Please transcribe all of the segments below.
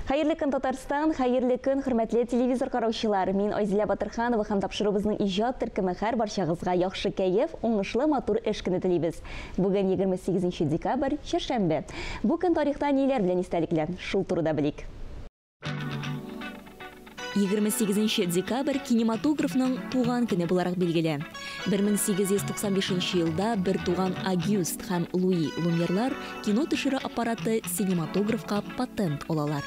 Хәерле көн, Татарстан, хәерле көн, хөрмәтле телевизор караучылар. Мин Айзилә Батырханова һәм тапшыруыбызның иҗат төркеме һәр барчагызга яхшы кәеф, уңышлы матур эш көне телибез. Бүген 28 декабрь, чәршәмбе. Бу көн тарихта ниләр белән истәлекле? Шул турыда белик. 28 декабрь кинематографның туган көне буларак билгеле. 1895 елда бер туган Агюст һәм Луи Лумьерлар кино төшерү аппараты синематографка патент алалар.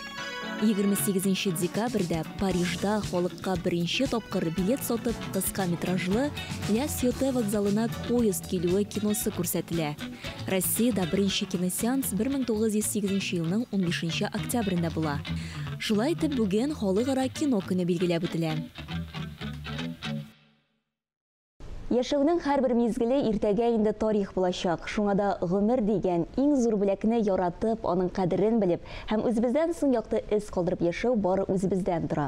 28 декабрьдә Парижда халыкка беренче тапкыр билет сатып кыска метражлы Ля Сьоте вокзалына поезд килүе киносы күрсәтелә. Россиядә беренче киносеанс 1908 елның 15 октябрендә була. Шулай итеп, бүген халыкара кино көне билгеләп үтелә. Яшәүнең һәрбер мизгеле иртәгә инде тарих булачак. Шуңа да гомер дигән иң зур бүләкне яратып, аның кадерен белеп һәм үзебездән соң якты эз калдырып яшәү бары үзебездән тора.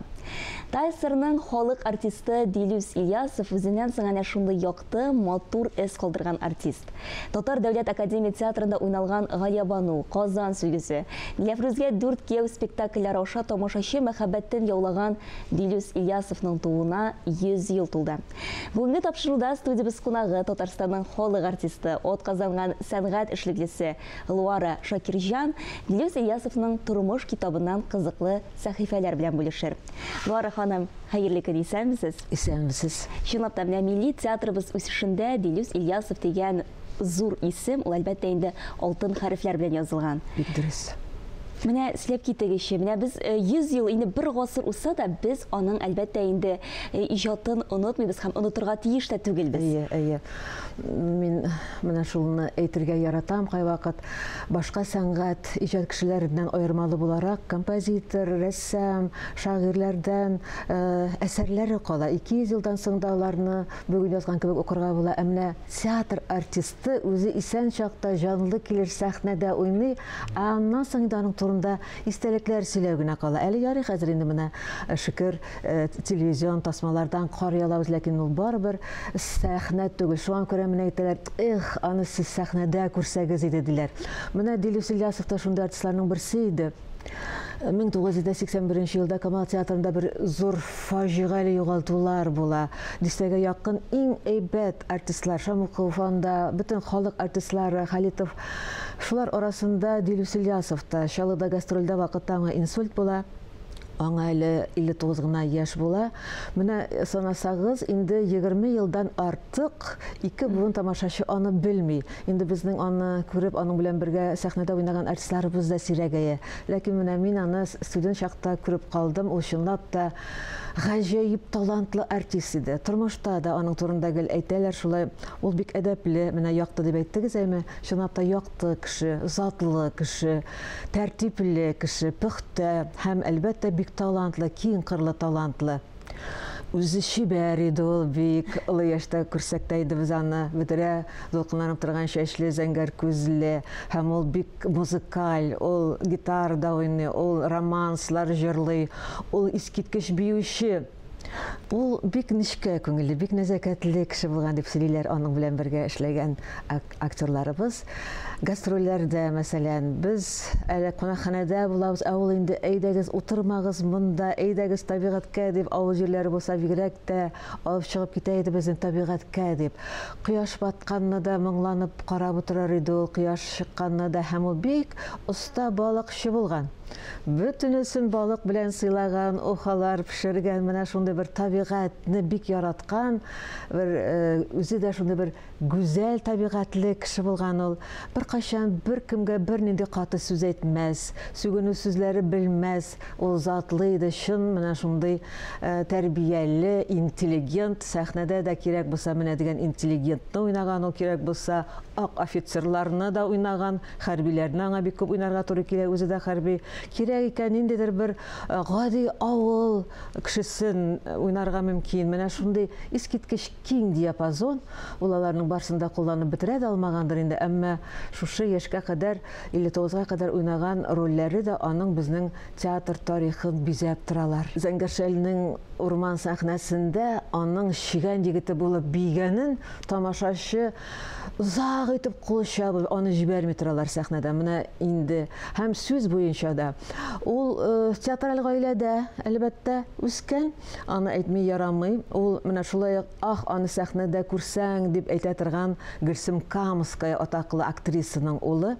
ТАССРның халык артисты Дилүс Ильясов үзеннән соң әнә шундый якты, матур эз калдырган артист. Татар дәүләт академия театрында уйналган Галиябану, Казан сөлгесе, Диләфрүзгә дүрт кияү спектакльләре аша тамашачы мәхәббәтен яулаган Дилүс Ильясовның тууына 100 ел тулды. Бүгенге тапшыруда студиябез кунагы Татарстанның халык артисты, атказанган сәнгать эшлеклесе Луара Шакирҗан Дилүс Ильясовның тормыш китабыннан кызыклы сәхифәләр белән бүлешер. Луара ханым, хәерле көн, исәнмесез? Исәнмесез. Чынлап та, менә милли театрыбыз үсешендә Дилүс Ильясов дигән зур исем, ул әлбәттә инде алтын хәрефләр белән язылган. Бик дөрес. Менә сөйләп китегезче, менә без 100 ел, инде бер гасыр узса да, без аның әлбәттә инде иҗатын онытмыйбыз һәм онытырга тиеш тә түгелбез. Әйе, әйе. Мин менә шулны әйтергә яратам кайвакыт. Башка сәнгать, иҗат кешеләреннән аермалы буларак, композитор, рәссам, шагыйрьләрдән әсәрләре кала. 200 елдан соң да аларны бүген язган кебек укырга була. Ә менә театр артисты үзе исән чакта җанлы килеш сәхнәдә уйный, ә аннан соң инде аның турында истәлекләр сөйләү генә кала. Әле ярый хәзер инде менә шөкер телевизион тасмалардан карый алабыз, ләкин ул барыбер сәхнә түгел. Шуңа күрә менә әйтәләр, эх, аны сез сәхнәдә күрсәгез иде, диләр. Менә Дилүс Ильясов та шундый артистларның берсе иде. 1981 елда Камал театрында бер зур фаҗигале югалтулар була. Дистәгә якын иң әйбәт артистлар, Шамуков анда, бөтен халык артистлары, Халитов, шулар арасында Дилүс Ильясов та. Чаллыда гастрольдә вакытта аңа инсульт була. Аңа әле 59 гына яшь була. Менә санасагыз, инде 20 елдан артык ике буын тамашачы аны белми. Инде безнең аны күреп, аның белән бергә сәхнәдә уйнаган артистларыбыз да сирәгәя. Ләкин менә мин аны студент чакта күреп калдым. Ул чынлап та гаҗәеп талантлы артист иде. Тормышта да аның турында гел әйтәләр шулай. Ул бик әдәпле, менә якты дип әйттегез әйме? Чынлап та якты кеше, затлы кеше, тәртипле кеше, пөхтә һәм әлбәттә бик талантлы, киң кырлы талантлы. Үзе чибәр иде ул, бик олы яшьтә күрсәк тә инде без аны, бөдрә дулкынланып торган чәчле, зәңгәр күзле, һәм ул бик музыкаль, ул гитарада уйный, ул романслар җырлый, ул искиткеч биюче. Ул бик нечкә күңелле, бик нәзакәтле кеше булган дип сөйлиләр аның белән бергә эшләгән актерларыбыз. Гастрольләрдә, мәсәлән, без әле кунакханәдә булабыз, ә ул инде әйдәгез, утырмагыз монда, әйдәгез табигатькә дип, авыл җирләре булса бигрәк тә алып чыгып китә иде безне табигатькә дип. Кояш батканны да моңланып карап утырыр иде ул, кояш чыкканны да, һәм ул бик оста балыкчы булган. Бөтенесен балык белән сыйлаган, ухалар пешергән, менә шундый бер табигатьне бик яраткан, бер үзе дә шундый бер гүзәл табигатьле кеше булган ул. Беркайчан беркемгә бернинди каты сүз әйтмәс, сүгенү сүзләре белмәс, ул затлы иде, чын менә шундый тәрбияле, интеллигент, сәхнәдә дә кирәк булса менә дигән интеллигентны уйнаган ул, кирәк булса ак офицерларны да уйнаган, хәрбиләрне аңа бик күп уйнарга туры килә, үзе дә хәрби. Кирәк икән ниндидер бер гади авыл кешесен уйнарга мөмкин. Менә шундый искиткеч киң диапазон, ул аларның барысын да кулланып бетерә дә алмагандыр инде, әмма шушы яшькә кадәр, 59-га кадәр уйнаган рольләре дә аның безнең театр тарихын бизәп торалар. Зәңгәршәлнең урман сәхнәсендә аның чегән егете булып биегәнен тамашачы озак итеп кул чабып, аны җибәрми торалар сәхнәдә. Менә инде һәм сүз буенча да. турында. Ул театраль гаиләдә, әлбәттә, үскән, аны әйтми ярамый. Ул менә шулай ук, ах, аны сәхнәдә күрсәң, дип әйтә торган Гөлсем Камская атаклы актрисаның улы.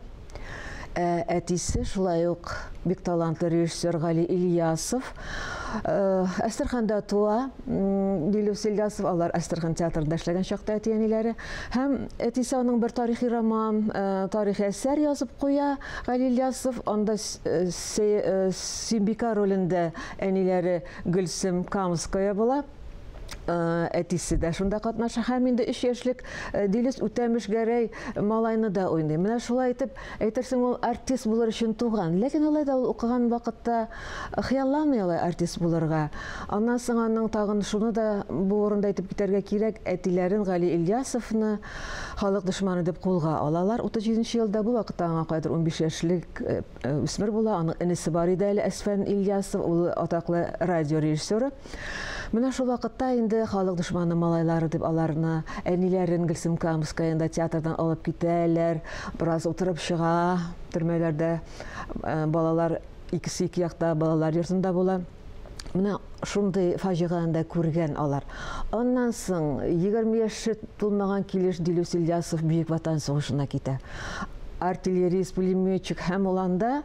Әтисе шулай ук бик талантлы режиссер Гали Ильясов. Әстерханда туа Дилүс Ильясов, алар Әстерхан театрында эшләгән чакта әти-әниләре. Һәм әтисе аның бер тарихи роман, тарихи әсәр язып куя Гали Ильясов. Анда Сөембикә ролендә әниләре Гөлсем Камская була. Әтисе дә шунда катнаша һәм инде 3 яшьлек Дилүс Үтәмеш Гәрәй малайны да уйный. Менә шулай итеп, әйтерсең, ул артист булыр өчен туган. Ләкин алай да ул укыган вакытта хыялланмый алай артист булырга. Аннан соң аның тагын шуны да бу урында әйтеп китәргә кирәк, әтиләрен Гали Ильясовны халык дошманы дип кулга алалар. 37 елда бу вакытта аңа кайдыр 15 яшьлек үсмер була. Аның энесе бар иде әле, Әсфән Ильясов, ул атаклы радио режиссеры. Менә шул вакытта инде халык дошманы малайлары дип аларны әниләрен Гөлсем Камскаяны да театрдан алып китәләр. Бераз утырып чыга төрмәләрдә, балалар икесе ике якта балалар йортында була. Менә шундый фаҗиганы да күргән алар. Аннан соң 20 яше тулмаган килеш Дилүс Ильясов Бөек Ватан сугышына китә. Артиллерист, пулеметчик һәм ул анда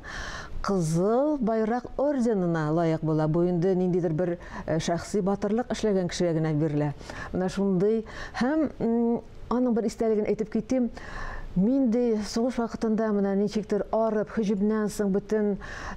Кызыл Байрак орденына лаек була. Бу инде ниндидер бер шәхси батырлык эшләгән кешегә генә бирелә. Менә шундый һәм аның бер истәлеген әйтеп китим. Мин ди сугыш вакытында менә ничектер арып, һөҗүмнән соң бөтен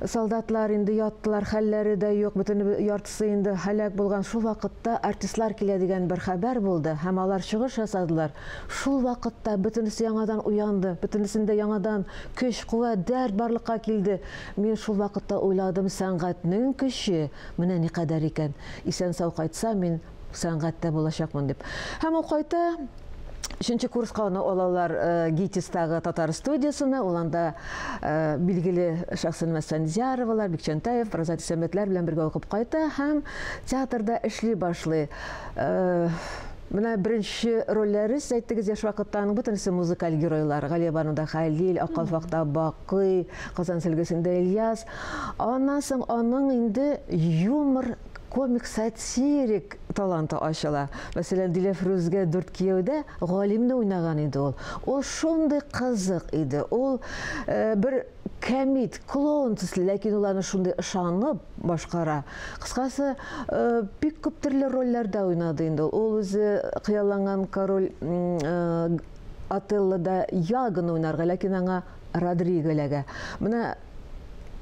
солдатлар инде яттылар, хәлләре дә юк, бөтен яртысы инде һәлак булган. Шул вакытта артистлар килә дигән бер хәбәр булды һәм алар чыгыш ясадылар. Шул вакытта бөтенесе яңадан уянды, бөтенесендә яңадан көч, куәт, дәрт барлыкка килде. Мин шул вакытта уйладым, сәнгатьнең көче менә никадәр икән. Исән сау кайтса, мин сәнгатьтә булачакмын дип. Һәм ул кайта. Өченче курска аны алалар ГИТИСтагы татар студиясенә, ул анда билгеле Шәхсән Мәсәнзяровалар, Бикчәнтәев, Разат Исәнбәтләр белән бергә укып кайта һәм театрда эшли башлый. Менә беренче рольләре, сез әйттегез, яшь вакытта аның бөтенесе музыкаль геройлар. Галиябануда Хәлил, Аккалфакта Бакый, Казан сөлгесендә Ильяс. Аннан соң аның инде юмор, комик, сатирик таланты ачыла. Мәсәлән, Диләфрүзгә дүрт кияүдә Галимне уйнаган иде ул. Ул шундый кызык иде. Ул бер кәмит, клоун төсле, ләкин ул аны шундый ышанып башкара. Кыскасы, бик күп төрле рольләрдә уйнады инде. Ул үзе хыялланган король Отеллода Ягоны уйнарга, ләкин аңа Родриго эләгә. Менә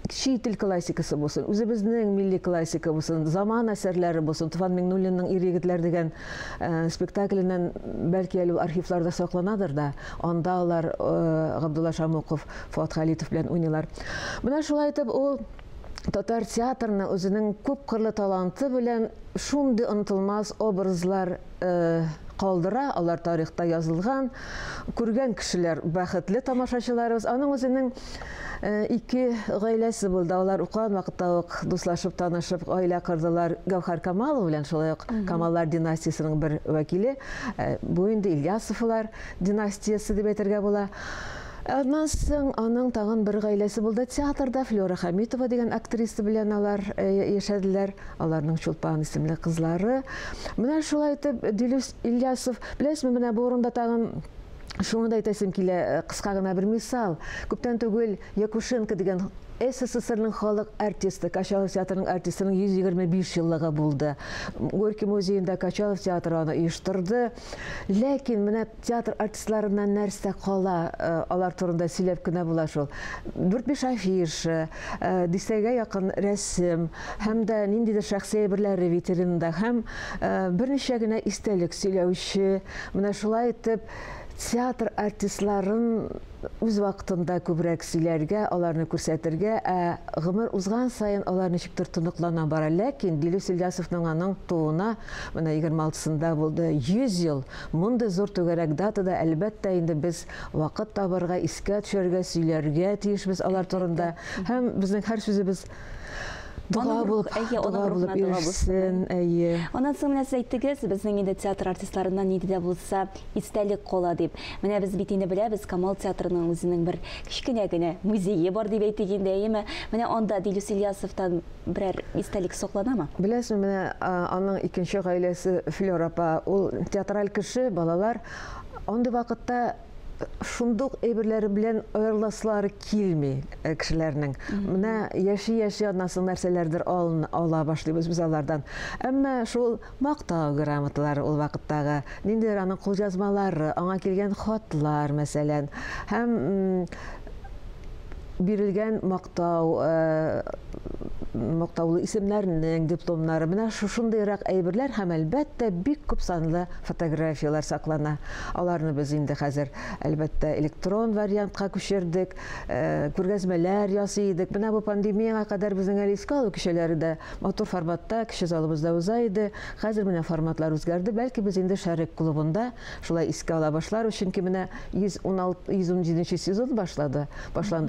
чит ил классикасы булсын, үзебезнең милли классика булсын, заман әсәрләре булсын, Туфан Миңнуллинның Ир егетләр дигән спектакленнән бәлки әле архивларда сакланадыр да, анда алар Габдулла Шамуков, Фуат Халитов белән уйныйлар. Менә шулай итеп ул татар театрына үзенең күп кырлы таланты белән шундый онытылмас образлар калдыра, алар тарихта язылган, күргән кешеләр бәхетле тамашачыларыбыз. Аның үзенең ике гаиләсе булды. Алар укыган вакытта ук дуслашып, танышып гаилә кордылар. Гәүһәр Камалова белән шулай ук Камаллар династиясенең бер вәкиле. Бу инде Ильясовлар династиясе дип әйтергә була. Аннан соң аның тагын бер гаиләсе булды театрда. Флера Хамитова дигән актриса белән алар яшәделәр. Аларның Чулпан исемле кызлары. Менә шулай итеп Дилүс Ильясов, беләсезме, менә бу урында тагын шуны да әйтәсем килә, кыска гына бер мисал. Күптән түгел Якушенко дигән СССРның халык артисты, Качалов театрының артистының 125 еллыгы булды. Горький музеенда Качалов театры аны оештырды. Ләкин менә театр артистларыннан нәрсә кала, алар турында сөйләп кенә була шул. 4-5 афиша, дистәгә якын рәсем, һәм дә ниндидер шәхси әйберләре витринада, һәм берничә генә истәлек сөйләүче. Менә шулай итеп театр артистларын үз вакытында күбрәк сөйләргә, аларны күрсәтергә, ә гомер узган саен алар ничектер тоныклана бара. Ләкин Дилүс Ильясовның аның тууына менә 26-сында булды 100 ел. Мондый зур түгәрәк датада әлбәттә инде без вакыт табарга, искә төшерергә, сөйләргә тиешбез алар турында. Һәм безнең һәр сүзебез Дога булып, дога булып ирешсен, әйе. Аннан соң менә сез әйттегез, безнең инде театр артистларыннан нинди дә булса истәлек кала дип. Менә без бит инде беләбез, Камал театрының үзенең бер кечкенә генә музее бар дип әйтик инде, әйеме? Менә анда Дилүс Ильясовтан берәр истәлек сакланамы? Беләсезме, менә аның икенче гаиләсе Флёр апа, ул театраль кеше, балалар андый вакытта шундук әйберләре белән аерыласылары килми кешеләрнең. Менә яши-яши аннан соң нәрсәләрдер ала башлыйбыз без алардан. Әмма шул мактау грамоталары ул вакыттагы, ниндидер аның кулъязмалары, аңа килгән хатлар, мәсәлән, һәм бирелгән мактау, мактаулы исемнәрнең дипломнары, менә шушындыйрак әйберләр һәм әлбәттә бик күп санлы фотографияләр саклана. Аларны без инде хәзер әлбәттә электрон вариантка күчердек, күргәзмәләр ясый идек. Менә бу пандемияга кадәр безнең әле искә алу кичәләре дә матур форматта кече залыбызда уза иде. Хәзер менә форматлар үзгәрде. Бәлки без инде Шәрык клубында шулай искә ала башларбыз, чөнки менә 117 сезон башланды.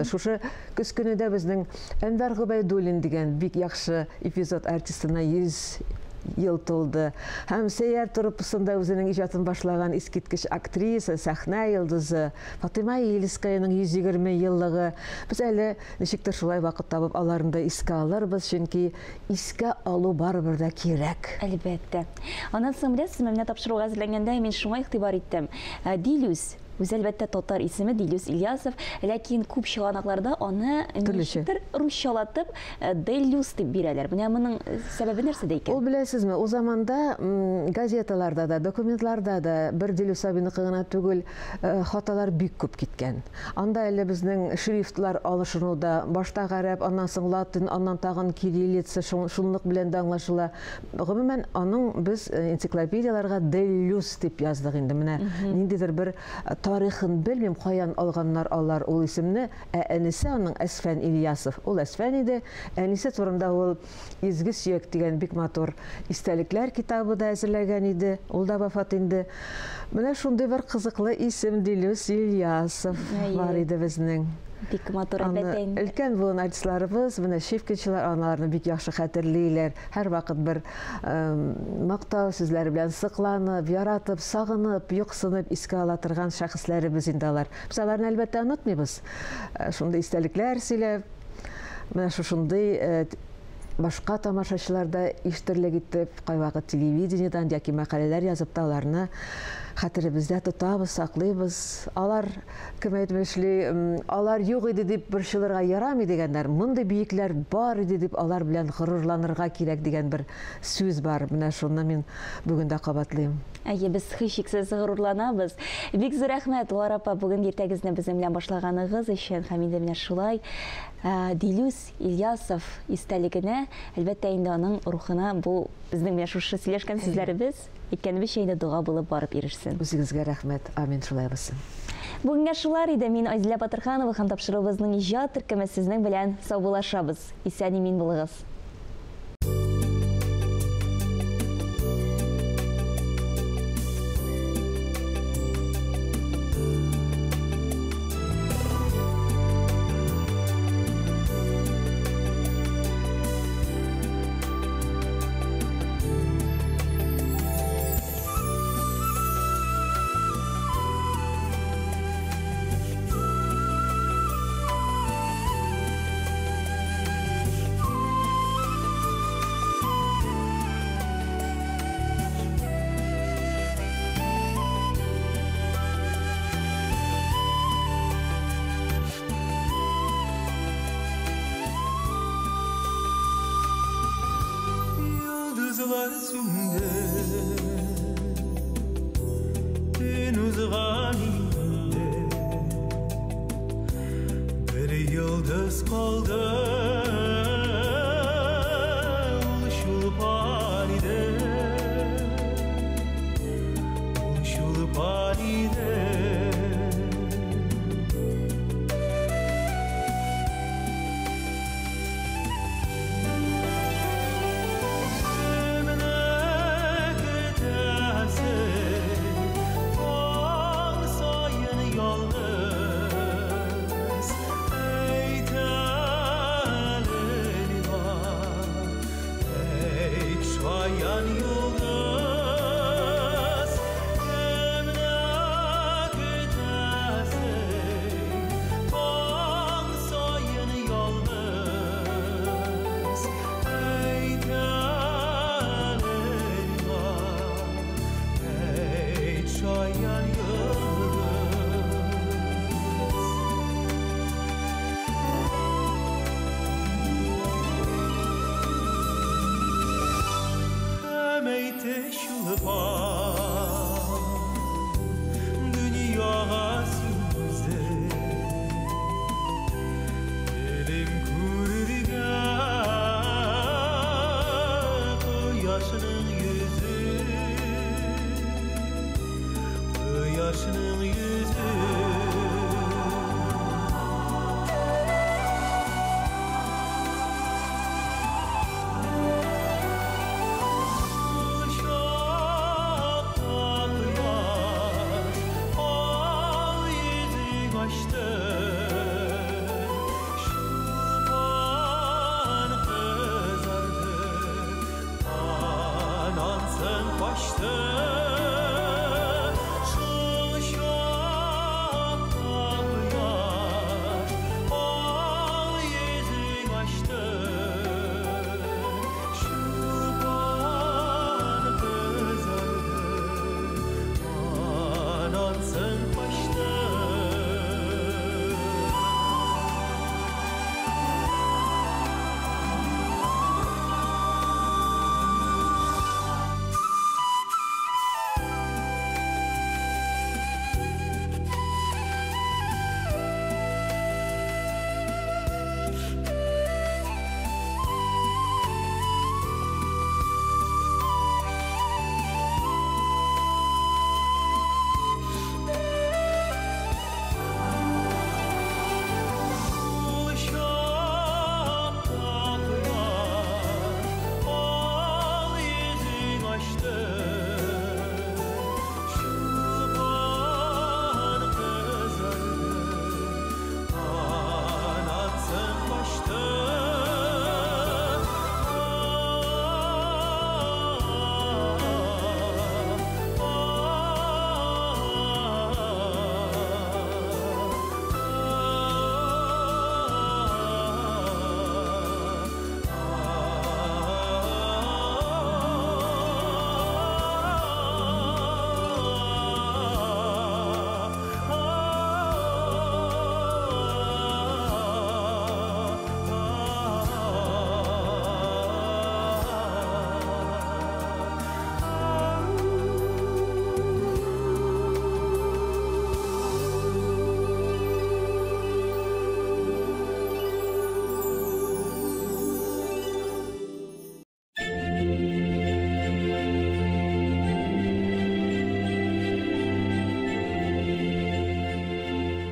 Шушы көз көне дә безнең Әнвәр Гобәйдуллин дигән бик яхшы эпизод артистына 100 ел тулды. Һәм Сәйяр труппасында үзенең иҗатын башлаган искиткеч актриса, сәхнә йолдызы Фатыйма Ильскаяның 120 еллыгы. Без әле ничектер шулай вакыт табып аларны да искә алырбыз, чөнки искә алу барыбер дә кирәк. Әлбәттә. Аннан соң беләсезме, менә тапшыруга әзерләнгәндә мин шуңа игътибар иттем. Дилүс, үзе әлбәттә татар исеме Дилүс Ильясов, ләкин күп чыганакларда аны ничектер русчалатып Делюс дип бирәләр. Менә моның сәбәбе нәрсәдә икән? Ул беләсезме, ул заманда газеталарда да, документларда да бер Дилүс абыйныкы гына түгел, хаталар бик күп киткән. Анда әле безнең шрифтлар алышынуда, башта гарәп, аннан соң латин, аннан тагын кириллица, шунлык белән дә аңлашыла. Гомумән, аның без энциклопедияләргә Делюс дип яздык инде. Менә ниндидер бер тарихын белмим, каян алганнар алар ул исемне. Ә әнисе аның Әсфән Ильясов. Ул Әсфән иде. Әнисе турында ул Изге сөяк дигән бик матур истәлекләр китабы да әзерләгән иде. Ул да вафат инде. Менә шундый бер кызыклы исем Дилүс Ильясов бар иде безнең. Бик матур, әлбәттә инде. Өлкән буын артистларыбыз, менә Шевкинчылар аналарны бик яхшы хәтерлиләр. Һәр вакыт бер мактау сүзләре белән сыкланып, яратып, сагынып, юксынып искә ала торган шәхесләребез инде алар. Без аларны әлбәттә онытмыйбыз. Шундый истәлекләр сөйләп, менә шушындый башка тамашачылар да ишетерлек итеп, кайвакыт телевидениедән яки мәкаләләр язып та аларны хәтеребездә тотабыз, саклыйбыз. Алар, кем әйтмешли, алар юк иде дип борчылырга ярамый дигәннәр, мондый биекләр бар иде дип алар белән горурланырга кирәк дигән бер сүз бар. Менә шуны мин бүген дә кабатлыйм. Әйе, без һичшиксез горурланабыз. Бик зур рәхмәт, Лара апа, бүген иртәгезне безнең белән башлаганыгыз өчен һәм инде менә шулай Дилүс Ильясов истәлегенә, әлбәттә инде аның рухына бу безнең менә шушы сөйләшкән сүзләребез, әйткәнебезчә инде дога булып барып ирешсен. Үзегезгә рәхмәт. Амин, шулай булсын. Бүгенгә шулар иде. Мин Айзилә Батырханова һәм тапшыруыбызның иҗат төркеме сезнең белән саубуллашабыз. Исән-имин булыгыз. Yalnız, eyter Чаян йолдыз, кемне көтәсең? Таң саен ялгыз, әйт әле миңа, әйт, чаян йолдыз. Һәм әйтте Чулпан дөньяга сүзе: Телим күрергә кояшның йөзен, кояшның йөзен. Ул чакта кояш ал йөзен ачты, Чулпан кызарды, анансын качты. Шул чакта кояш ал йөзен ачты, Чулпан кызарды, анансын качты. Ул чакта кояш ал йөзен ачты, Чулпан кызарды, анасын качты.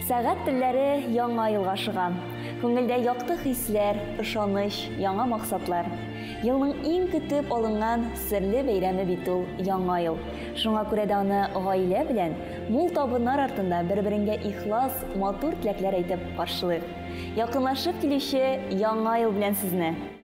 Сәгать телләре яңа елга ашыга. Күңелдә якты хисләр, ышаныч, яңа максатлар. Елның иң көтеп алынган серле бәйрәме бит ул Яңа ел. Шуңа күрә дә аны гаилә белән мул табыннар артында бер-береңгә ихлас, матур теләкләр әйтеп каршылыйк. Якынлашып килүче Яңа ел белән сезне!